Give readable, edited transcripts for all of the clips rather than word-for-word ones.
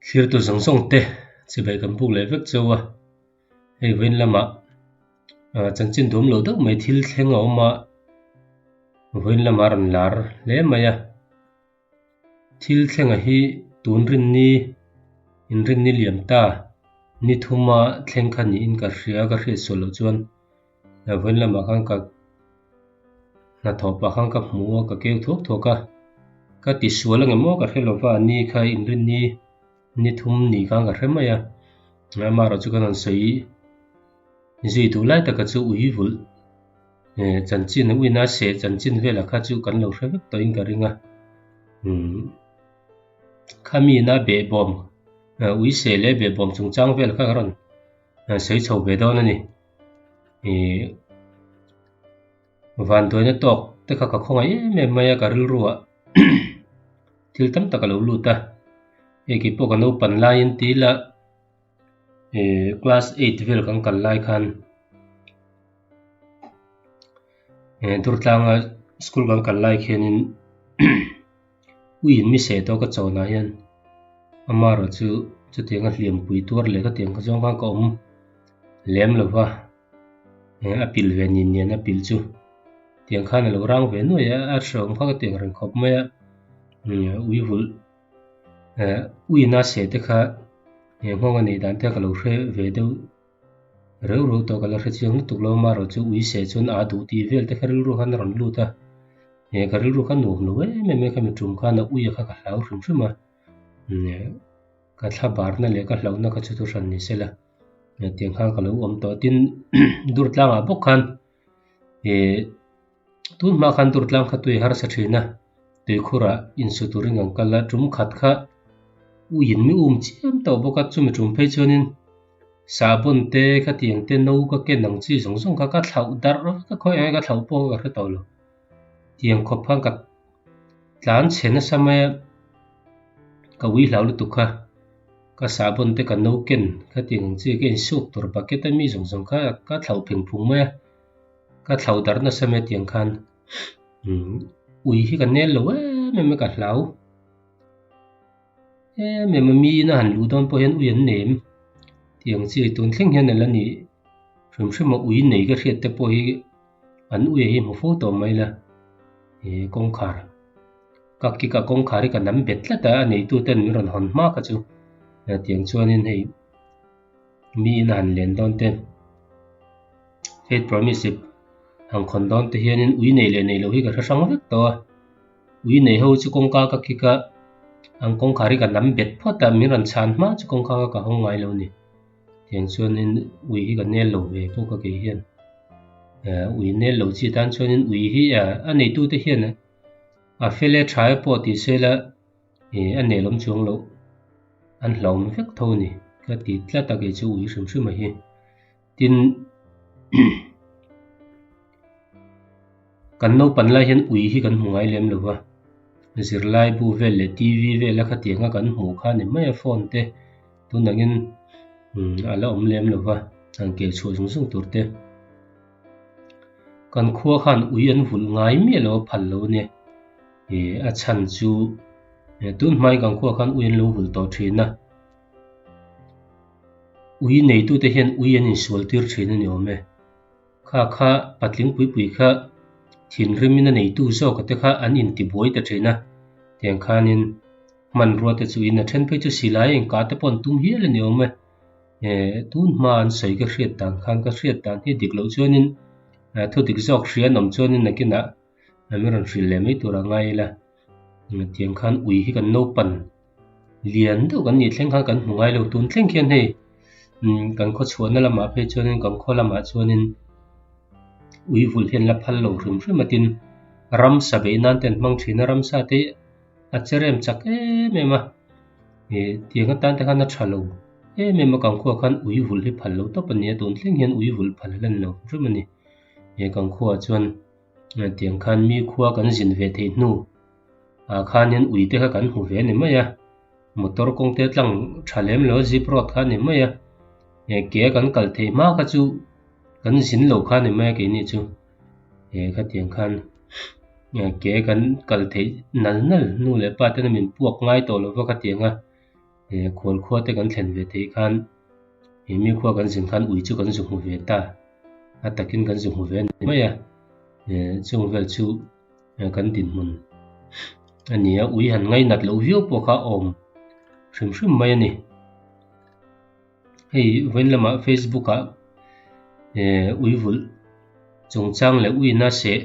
Thlirtu zawng zawng te chibai kan buk leh vek cheu a, hei vawiin lamah chanchin duam lo deuh mai thil thleng a awm a, vawiin lamah a rawn lar hle mai a. Thil thlenga hi tun rinni inrinni liam ta ni thuma thleng kha niin ka hria ka hriat sual loh chuan vawiin lamah khan ka hnathawh pah khan ka hmu a ka keu thuak thuak a ka ti sual ang em aw ka hre lo va ni kha inrinni ni thum ni khan ka hre mai a amaherawh chu kan han sawi zui duh lai taka chu ui vulh chanchin uina seh chanchin velah kha chu kan lo hre vek tawhin ka ring a umm khami ina behbawm ui seh leh behbawm chungchang vel kha ka rawn sawi chho ve dawn a ni ih vanduaina tawk te kha ka khawngaih em em mai a ka rilru ah thil tam tak a lo lut a hei keipawh ka naupan laiin ti ila ih class eight vel kan kal lai khan eh Durtlanga school kan kal lai khianin uiin mi seh tawh ka chawnah hian amaherawh chu chutianga hliampui tuar leh khatiang kha zawng khan ka awm lem lo va eh a pil ve nin nen a pil chu tiang khan a lo rang ve nuai a a hreawm kha ka ti ang reng khawp mai a ui vulh eh uiin a seh te kha nghawng a neih dan te ka lo hre ve deuh. Reu reu tawh ka la hre chiang lutuk lo amaherawh chu ui seh chuan aa duh tih vel te kha rilru khan a rawn lut a, he ka rilru kha nuam lo em em e khami tum khan a ui a kha ka hlau hrim hrim a, ka thla barna leh ka hlauhna kha chu thu hran ni se la, tiang khan ka lo awm tawh tin dur tlangah bawk khan ih tun hma khan dur tlang kha tui harsa thin a, tuikhurah insu turin kan kal a, tum khat kha uiin mi um chiam tawh bawk a, chumi tum phei chuanin. Sahbawn te khatiang te no ka ken ang chi zawng zawng kha ka thlauh darh vek a khawi ang ka thlauh pawh ka hre tawh lo. Tiang khawp khan ka tlan chhe nasa mai a, ka ui hlau lutuk kha. Ka sahbawn te ka no ken khatiang ang chi ka insuk tur bucket a mi zawng zawng kha ka thlauh pheng phung mai a, ka thlauh darh nasa mai a tiang khan ui hi ka nel lo em em a ka hlau. Em em a mi ina han luh dawn pawh hian ui an nem tih ang chi tun thleng hian a la ni hrim hrim a ui nei ka hriat te pawh hi an ui hi hmu fo tawh mai la ih kawngkhar ka kik a kawngkhar hi ka nam bet tlat a a neitu ten min rawn hawn hma kha chu tiang chuanin hei mi ina han len dawn te faith promise han khawn dawn te hianin ui nei leh nei loh hi ka hre hrang vek tawh a. Ui nei ho chu kawngka ka kik a, an kawngkhar hi ka nam bet phawt a, min rawn chhan hma chu kawngka kha ka hawng ngai lo a ni. Tiang chuanin ui hi ka nel lo ve bawk a kei hian. Eh ui nel lo chi tan chuanin ui hi a neitute hian a fel e tha e pawh tih se la ih a nel awm chuang loh an hlauhawm vek tho a ni ka ti tlat a kei chu ui hrim hrim a hi. Tin kan naupan lai hian ui hi kan hmu ngai lem lo va, zirlai bu vel leh TV vela khatianga kan hmuh kha a ni mai a phone te tunangin a la awm lem lo va han keu chhuah zung zung tur te. Kan khua khan ui an vulh ngai miah lo a phal lo a nia ih a chhan chu tun hmain kan khua khan ui an lo vulh tawh thin a. Ui neitute hian ui an insual tir thin a ni awm e. Kha kha patling pui pui kha thinrimin a neitu zawka te kha an intibuai ta thin a, tiang khanin hmanrua te chu in a then phei chu silai a inkah te pawh an tum hial a ni awm e. Eh tun hma an sawi ka hriat dan khan ka hriat dan hi dik loh chuanin thu dik zawk hria an awm chuanin nakinah min rawn hrilh leh mai tur a ngai ila. Tiang khan ui hi kan naupan lian deuh kan nih thleng khan kan hmu ngai lo tun thleng khian hei kan khaw chhuahna lamah phei chuanin kan khaw lamah chuanin ui vulh hi an la phal lo hrim hrim a tin ramsa beih nan te an hmang thin a ramsa te hi a che rem chak em em a ih tiang atan te khan a tha lo em em a kan khuaah khan ui vulh hi phal lo tawp a ni a tun thleng hian ui vulh phal a la ni lo hrim a ni he kan khuaah chuan. Tiang khan mi khua kan zin ve theih hnu ah khanin ui te kha kan hmu ve a ni mai a, motor kawng te tlang tha lem lo zip road kha a ni mai a, ke a kan kal theih hma kha chu kan zin lo kha a ni mai a keini chu khatiang khan ke kan kal theih nal nal nu leh pa ten min puak ngai tawh lo va khatiang a. Khual khua te kan thlen ve theih khan ih mi khua kan zin khan ui chu kan zu hmu ve ta. A takin kan zu hmu ve a ni mai a. Chung vel chu kan dinhmun a ni a, ui han ngainat loh viau pawh kha a awm hrim hrim mai a ni. Hei vawiin lamah Facebook ah ui vulh chungchang leh uina seh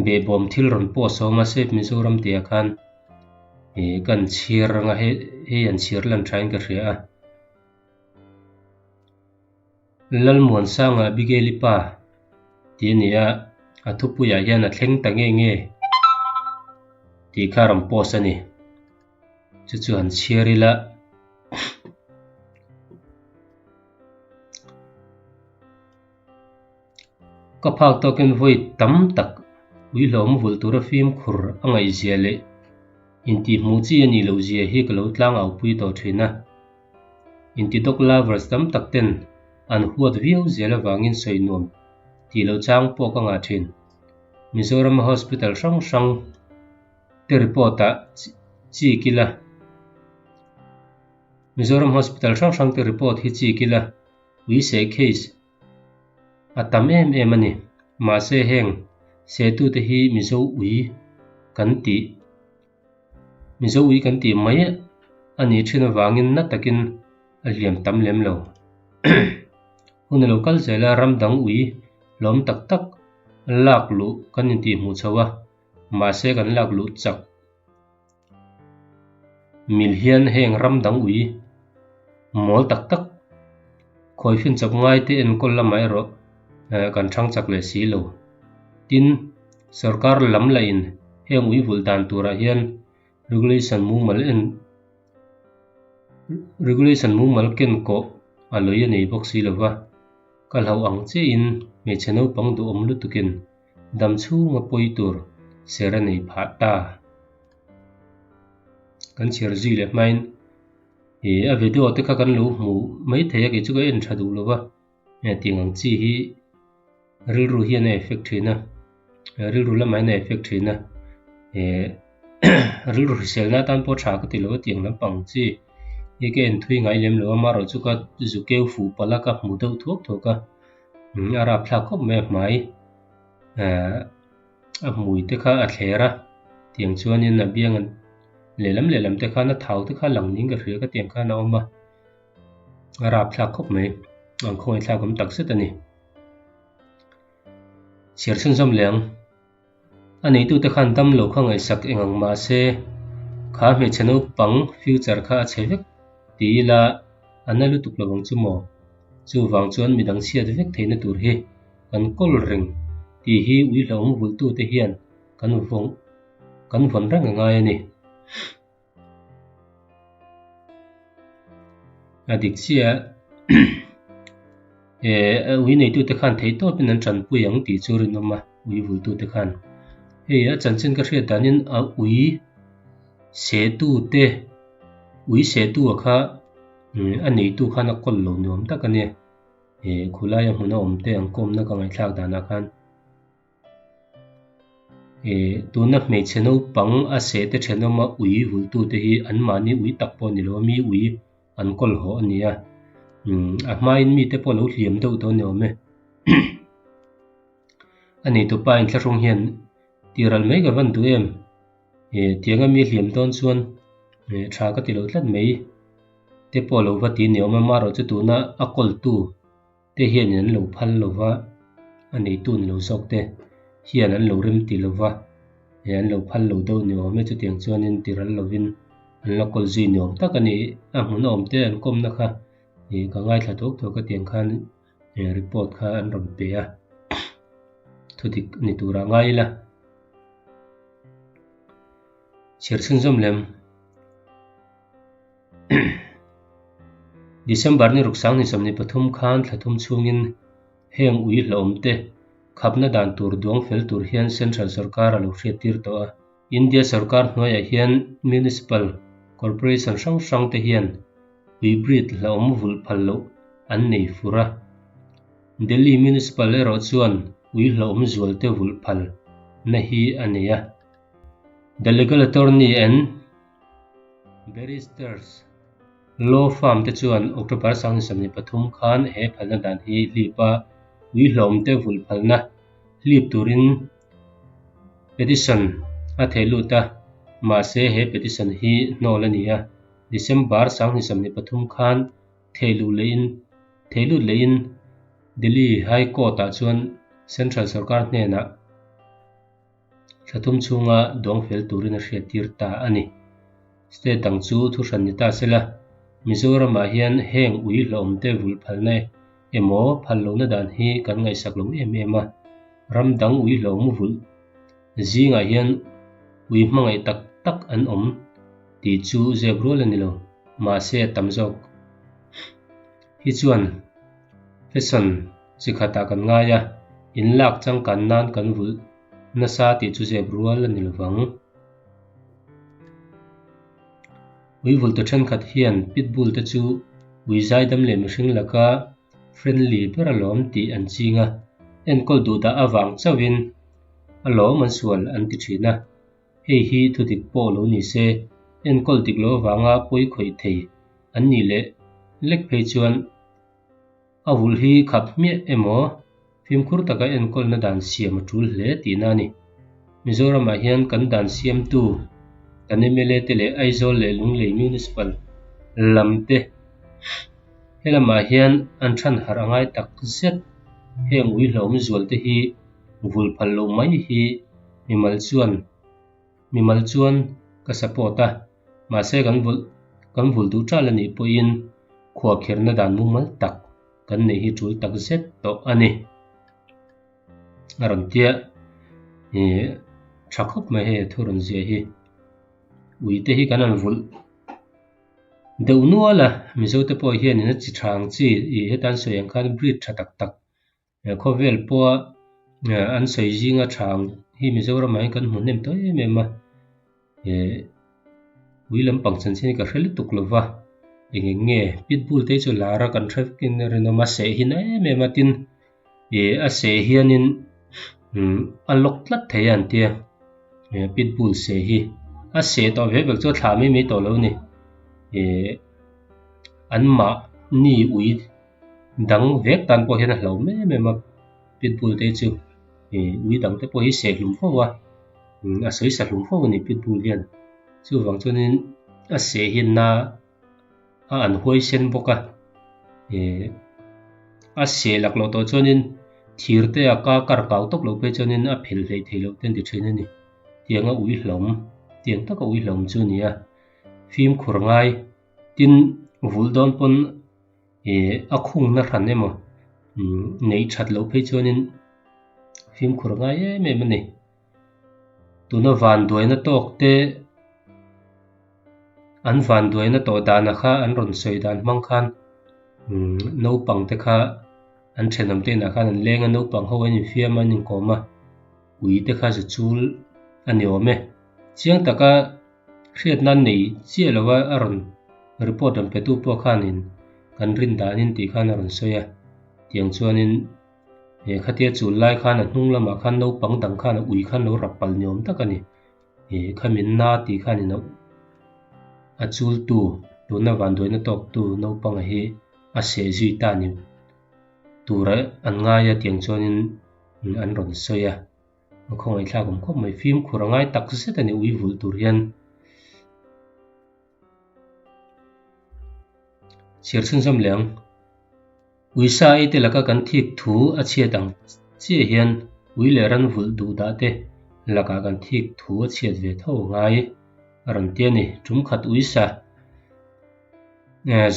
behbawm thil rawn post a awm a, Save Mizoram tih ah khan kan chhiar ang a, hei an chhiar lan tha in ka hria a. Lalmuansanga Abigail-i pa tih a ni a, a thupuiah hian a thleng ta nge nge tih kha a rawn post a ni. Chu chu han chhiar ila. Ka phak tawkin vawi tam tak uihlawm vulh tura fimkhur a ngaihzia leh intihhmuh chi a nih loh zia hi ka lo tlang au pui tawh thin a. Inti dog lovers tam tak ten an huat viau zel avangin sawi nuam tih loh chang pawh ka ngah thin. Mizorama hospital hrang hrang te report ah chik ila. Mizoram hospital hrang hrang te report hi chik ila uiseh case A tam em em a ni. Mahse heng sehtute hi Mizo ui kan tih Mizo ui kan tih mai a nih thin avangin na takin a hliam tam lem lo. Hun a lo kal zel a, ram dang ui lawm tak tak lak luh kan intihhmuh chho a, mahse kan lak luh chak. Mil hian heng ram dang ui mawl tak tak khawi fin chawp ngai te enkawl lamah erawh kan thang chak leh si lo. Tin, sorkar lam lahin heng ui vulh dan turah hian regulation mumal en regulation mumal ken kawh a lawi a nei bawk si lo va, ka hlauh ang chiahin hmeichhe naupang duhawm lutukin Dam chhunga pawi tur ser a nei phah ta. Kan chhiar zui leh hmain ih a video te kha kan lo hmu mai thei a kei chu ka en tha duh lo va, hetiang ang chi hi rilru hian a effect thin a, rilru lamah hian a effect thin a, ih rilru hriselna atan pawh tha ka ti lo a tiang lampang chi hi ka en thui ngai lem lo a, amaherawhchu chu ka zu keu fuh palh a ka hmu deuh thuak thuak a. A rapthlak khawp mai a hmai ehh a hmui te kha a thler a tiang chuanin a biang lehlam lehlam te khan a thau te kha lang niin ka hria ka tiang khan a awm a a rapthlak khawp mai an khawngaih thlak awm tak zet a ni. Chhiar chhunzawm leh ang. A neitute khan dam lo kha ngaihsak eng ang mahse kha hmeichhe naupang future kha a chhe vek ti ila a na lutuk lo ang chu maw? Chuvang chuan midang chhiat vek theihna tur hi kan kawl reng tih hi ui hlauhawm vulhtute hian kan vawng kan vawn reng a ngai a ni. A dik chiah a ui neitute khan theih tawpin an tanpui ang tih chu rinawm a ui vultute khan. Hei a chanchin ka hriat danin a ui sehtute ui sehtua kha a neitu khan a kawl lo nuam tak a nia. Khulaia hmuna awm te ang kawmna ka ngaihthlak danah khan. Ih tuna hmeichhe naupang a seh te thenawma ui vultute hi anmahni ui tak pawh a ni lo a, mi ui an kawl hawh a ni a, umm a hmain mite pawh a lo hliam deuh tawh a ni awm e. A neitupa inthlahrung hian tih ral mai ka van duh em? Ih tianga mi hliam dawn chuan ih tha ka ti lo tlat mai te pawh a lo va ti a ni awm a, amaherawhchu chu tuna a kawltu te hianin an lo phal lo va, a neitu ni lo zawk te hian an lo rem ti lo va, eh an lo phal lo deuh ni awm e, chutiang chuanin ti ral lovin an la kawl zui ni awm tak a ni. A hmun a awm te an kawmna kha ih ka ngaithla thuak thuak a tiang khan eh report kha an rawn pe a, thudik ni turah ngai ila. Chhiar chhunzawm lem. December ni ruksang ni 23 khan thla thum chhungin heng ui hlauhawm te khapna dan tur duang fel tur hian Central sorkar a lo hriattir tawh a. India sorkar hnuaiah hian Municipal Corporation hrang hrang te hian ui breed hlauhawm vulh phal loh an nei fur a. Delhi Municipal erawh chuan ui hlauhawm zual te vulh phal na hi a nei a. The Legal Attorney and. Barristers Law Firm te chuan October 2023 khan he phalna dan hi hlip a, ui hlawmte vulh phalna hlip turin petition a theh lut a, mahse he petition hi hnawl a ni a. December 2023 khan theh luh lehin theh lut lehin Delhi High Court ah chuan Central sorkar hnenah Thla thum chhunga duang fel turin a hriattir ta a ni. State dang chu thu hran ni ta sela, Mizoramah hian heng ui hlawhawmte vulh phalna emaw phal lohna dan hi kan ngaihsak lo em em a. Ram dang ui hlawhawm vulh zingah hian ui hmangaih tak tak an awm tih chu zep rual a ni lo, mahse a tam zawk hi chuan fashion chi khatah kan ngai a, inlak changkan nan kan vulh nasa tih chu zep rual a ni lovang. Ui vultu thenkhat hian pitbull te chu ui zaidam leh mihring laka friendly ber alawm tih an ching a, enkawl duh dah avang chauhin alawm an sual an ti thin a. Hei hi thudik pawh lo ni se, enkawl dik lo avanga pawi khawih thei an nih leh lek phei chuan A vulh hi khap hmiah emaw, fimkhur taka enkawlna dan siam a tul hle tihna a ni. Mizoramah hian kan dan siamtu kan mla te leh Aizawl leh Lunglei Municipal lam te helamah hian an than harh a ngai tak zet. Heng ui hlauhawm zual te hi vulh phal loh mai hi mimal chuan Mimal chuan ka support a, mahse kan vulh kan vulh duh ṭal a nih pawhin khuahkhirhna dan mumal tak kan neih hi ṭul tak zet tawh a ni. A rawn tia, ih ṭha khawp mai hei a thu rawn ziah hi. Ui te hi kan han vulh deuh nual a, Mizo te pawh hianin a chi ṭha ang chi ih heta an sawi ang khan breed ṭha tak tak Khawvel pawha an sawi zinga tha ang hi Mizoramah hian kan hmu hnem tawh em em a, ui lampang chanchin hi ka hre lutuk lo va, eng eng nge pitbull te hi chu lar a kan hre vekin a rinawm a, seh hi na em em a tin a seh hianin a lawk tlat thei a an tia pitbull seh hi a seh tawh ve vek chu a thlah mai mai tawh lo a ni anmahni ui. Dang vek tan pawh hian a hlo em em a, pitbull te chu ih ui dang te pawh hi seh hlum fo a, a sawi sa hlum fo a ni pitbull hian. Chuvang chuanin a seh hi na a an huai sen bawk a, ih a seh lak loh tawh chuanin thir te a ka kar kau tawp loh phei chuanin a phelh hleih theih loh te an ti thin a ni. Tianga ui hlawm, tiang taka ui hlawm chu a ni a, fimkhur ngai tin vul dawn pawn. Ih a khungna hran emaw neih that loh phei chuanin fimkhur a ngai em em a ni. Tuna vanduaina tawk te an vanduaina tawh dana kha an rawn sawi dan hmang khan naupang te kha an thenawm te inah khan an leng a, naupang ho an infiam a an inkawm a, ui te kha zu chul a ni awm e. Chiang taka. Hriatna nei chiah lova a rawn report rawn petu pawh khanin kan rin danin tih khan a rawn sawi a, tiang chuanin he khatia chul lai khan a hnung lamah khan naupang dang khan a ui khan lo rap palh ni awm tak a ni. Ih khamin na tih khanin a a chultu tuna vanduaina tawktu naupanga hi a seh zui ta ni tura an ngai a tiang chuanin an rawn sawi a. A khawngaihthlak awm khawp mai. Fimkhur a ngai tak zet a ni ui vulh tur hian. Chhiar chhunzawm leh ang. Ui sa ei te laka kan thik thu a chhiat ang chiah hian ui leh ran vulh duh dah te lakah kan thik thu a chhiat ve tho a ngai a rawn ti a ni. Tum khat ui sa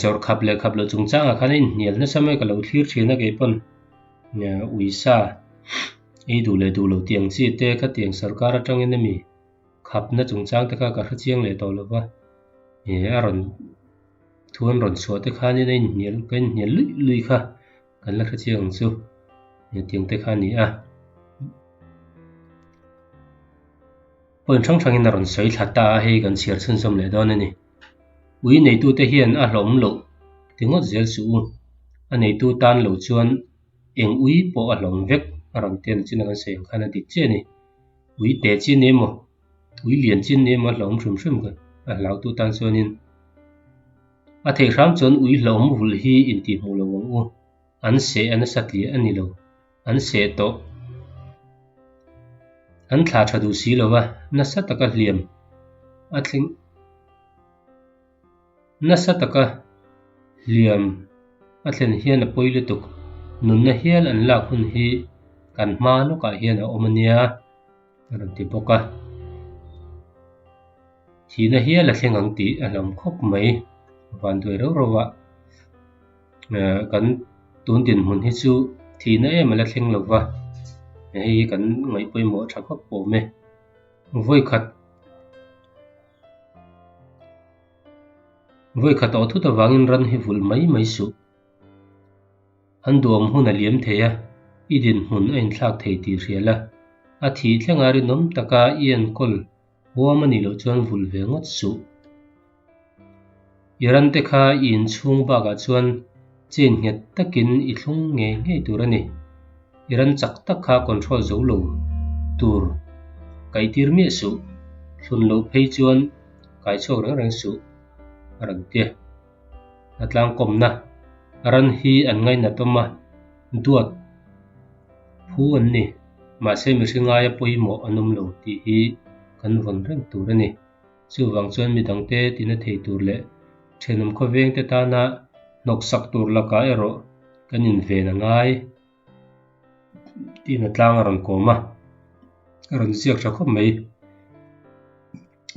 zawrh khap leh khap loh chungchangah khan a inhnial nasa mai ka lo thlir thin a keipawn ui sa Ei duh leh duh lo tih ang chi te khatiang sarkar atangin ami khapna chungchang te kha ka hre chiang leh tawh lo va, ih a rawn thu an rawn chhuah te khanin a inhnial ka inhnial luih luih kha kan la hre chiang ang chu hetiang te kha a ni a. Point hrang hrangin a rawn sawi thla ta a, hei kan chhiar chhunzawm leh dawn a ni. Ui neitute hian a hlawm loh ti ngawt zel suh u, a neitu tan lo chuan Eng ui pawh a hlawm vek a rawn ti a ni chin a kan sawi ang khan a dik chiah a ni. Ui te chin emaw, ui lian chin emaw a hlawm hrim hrim ka a hlautu tan chuanin a theih hram chuan ui hlauhawm vulh hi intihhmuh lo ang u. An seh a nasa tliah a ni lo. An seh tawh. An thla tha duh si lo va, nasa taka hliam a thleng. Nasa taka hliam a thlen hian a pawi lutuk. Nunna hial an lak hun hi kan hma lawkah hian a awm a nia, a rawn ti bawk a. Thihna hial a thleng ang tih a hlawm khawp mai. Vanduai reuh reuh a, kan tun dinhmun hi chu thihna em a la thleng lo va, hei hi kan ngaih pawimawh tha khawp awm e. Vawikhat. Vawikhat awh thut avangin ran hi vulh mai mai suh. An duhawm hun a liam thei a, i dinhmun a inthlak thei tih hria la. A thih thlenga rinawm taka i enkawl huam a nih loh chuan vulh ve ngawt suh. I rante kha i inchhung bakah chuan chain nghet takin i thlung ngei ngei tur a ni. I ran chak tak kha control zo lo tur kaihtir miah suh, thlun loh phei chuan kai chhuak reng reng suh, a rawn ti a. A tlangkawmna ran hi an ngainat awm a, duat phu an ni, mahse mihring aia pawimawh an awm lo tih hi kan vawn reng tur a ni. Chuvang chuan midangte tina thei tur leh thenawm khawvengte tana hnawksak tur lakah erawh kan inven a ngai tiin a tlang a rawn kawm a, a rawn ziak tha khawp mai.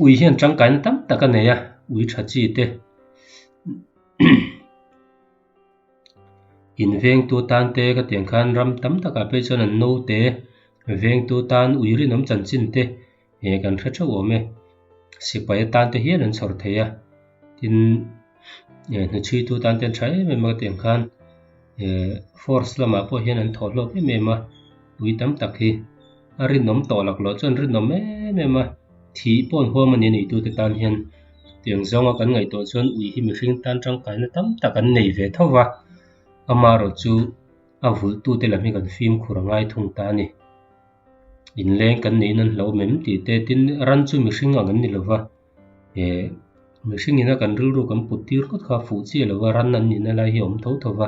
Ui hian tangkaina tam tak a nei a, ui tha chi te In vengtu tan te ka tiang khan ram tam takah phei chuan an naute vengtu tan ui rinawm chanchin te eh kan hre theuh awm e. Sipai atan te hian an chhawr thei a, tin eh hnuchhuitu tan te an tha em em a ka tiang khan eh force lamah pawh hian an thawh hlawk em em a, ui tam tak hi a rinawm tawh lak loh chuan rinawm em em a, thih pawh an huam a ni a neitute tan hian. Tiang zawnga kan ngaihtuah chuan ui hi mihring tan tangkaina tam tak an nei ve tho va, amaherawh chu a vulhtute lam hi kan fimkhur a ngai thung ta a ni. Inleng kan neihin an hlauhawm em tih te tin ran chu mihring ang an ni lo va, eh mihring ina kan rilru kan put tir ngawt kha fuh chiah lo va, ran an nihna lai hi a awm tho tho va,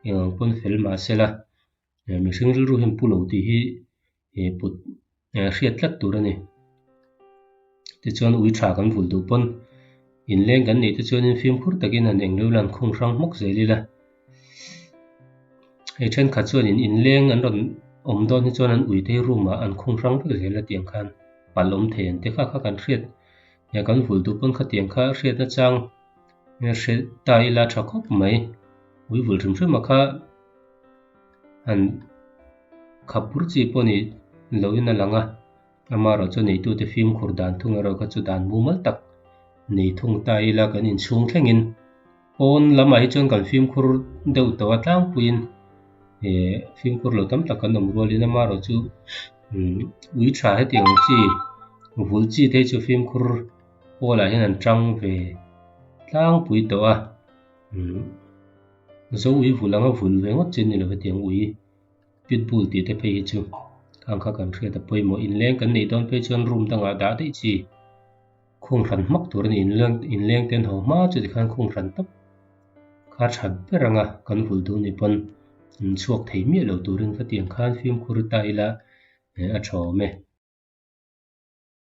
eng ang pawn fel mah sela. Mihring rilru hian pu lo tih hi put hriat tlat tur a ni. Tichuan ui tha kan vulh duh pawn inleng kan neih te chuanin fimkhur takin han eng leuh la an khung hrang hmawk zel ila. Hei thenkhat chuanin inleng an rawn awm dawn hi chuan an ui te hi room ah an khung hrang vek zel a tiang khan palh awm thei an ti kha kha kan hriat kan vulh duh pawn khatiang kha hriatna chang hre ta ila tha khawp mai. Ui vulh hrim hrim a kha. An khap pur chi pawh ni loin a lang a, amaherawh chu neitute fimkhur dan thung erawh kha chu dan mumal tak nei thung ta ila kan inchhung thlengin pawn lamah hi chuan kan fimkhur deuh tawh a tlangpuiin eh fimkhur lo tam tak kan awm rualin amaherawh chu ui tha hetiang ang chi vul chi te hi chu fimkhur pawlah hian an tang ve tlangpui tawh a. Zo ui vul anga vul ve ngawt chi a ni lo hetiang ui pitbull tih te phei hi chu khang kha kan hriat a pawimawh inleng kan neih dawn phei chuan room dangah dah daih chi khung hran hmak tur a ni inleng inleng te an haw hma chu tikhan khung hran tawp kha tha ber anga kan vul duh ni pawn an chhuak thei miah lo turin khatiang khan fimkhur ta ila a tha awm e.